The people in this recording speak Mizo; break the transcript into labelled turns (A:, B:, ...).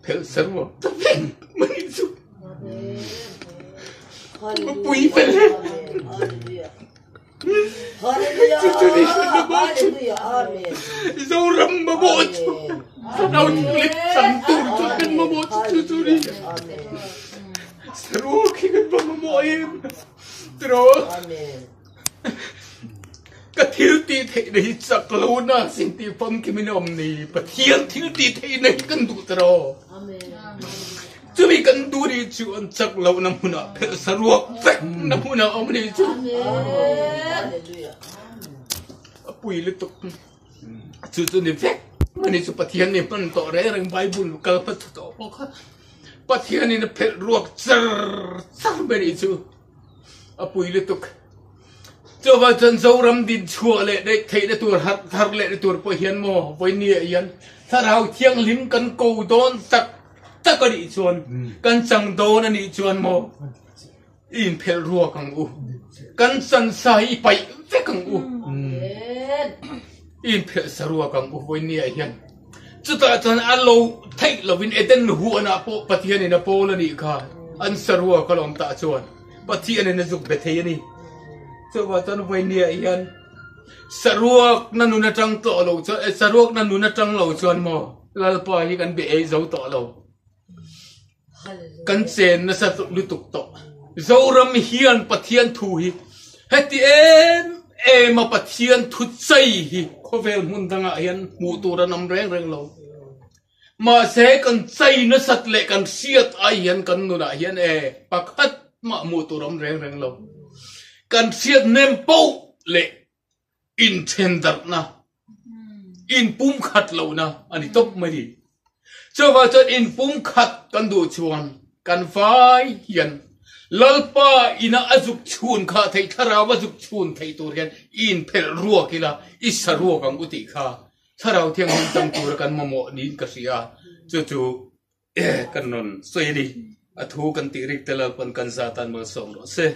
A: Phelh saruak ta vek mai chu pui fel e. Chu chu ni kan mamawh chu Zoram mamawh chu Thlarau Thianghlim chang tur chu kan mamawh chu chu chu ni. Saruak hi kan va mamawh em tiraw. Ka thil tih theihna hi chak lo na sin tih famkim in a awm ni. Pathian thil tih theihna hi kan duh ta rawh. Chumi kan duh nih chu an chak lohna hmunah phelh saruak vek na hmunah a awm nih chu. A pui lutuk. Chu chu ni vek. Ani chu Pathian nih hman tawh reng reng Bible kal hmasa tawh pawh kha Pathian in a phelh ruak char char mai nih chu. A pui lutuk. Chuvang chuan Zoram din chhuah leh daih theihna tur harh thar lehna tur pawh hian maw vawiin ah hian Thlarau Thianghlim kan ko dawn tak tak a nih chuan kan chang dawn a nih chuan maw i inphelh ruak ang u. Kan chansa hi i paih vek ang u. I inphelh sa ruak ang u vawiin ah hian. Chutah chuan a lo theih lovin Eden huanah pawh Pathianin a pawl a nih kha an saruak a lawm tah chuan Pathianin a zuk be thei a ni. Chuvah chuan vawinia hian saruak na nun atang tawh lo chuan saruak na nun atang lo chuan maw Lalpa hi kan be ei zo tawh lo. Kan chen nasa lutuk tawh. Zoram hian Pathian thu hi heti em em a Pathian thu chei hi khawvel hmun dangah hian hmuh tur an awm reng reng lo. Mahse kan chei nasat leh kan hriat ai hian kan nunah hian e pakhat mah hmuh tur awm reng reng lo. Kan hriat hnem poh leh inthendarhna, inpumkhat lohna a ni tawp mai ni. Chuvang chuan inpumkhat kan duh chuan kan vai hian Lalpa ina a zuk chhun kha theih thlarau a zuk chhun theih tur hian i inphelh ruak ila i sa ruak ang u tih kha Thlarau Thianghlim chang tura kan mamawh niin ka hria. Chu chu kan rawn sawi a ni. A thu kan tih rik te Lalpan kan zatan malsawm rawh se.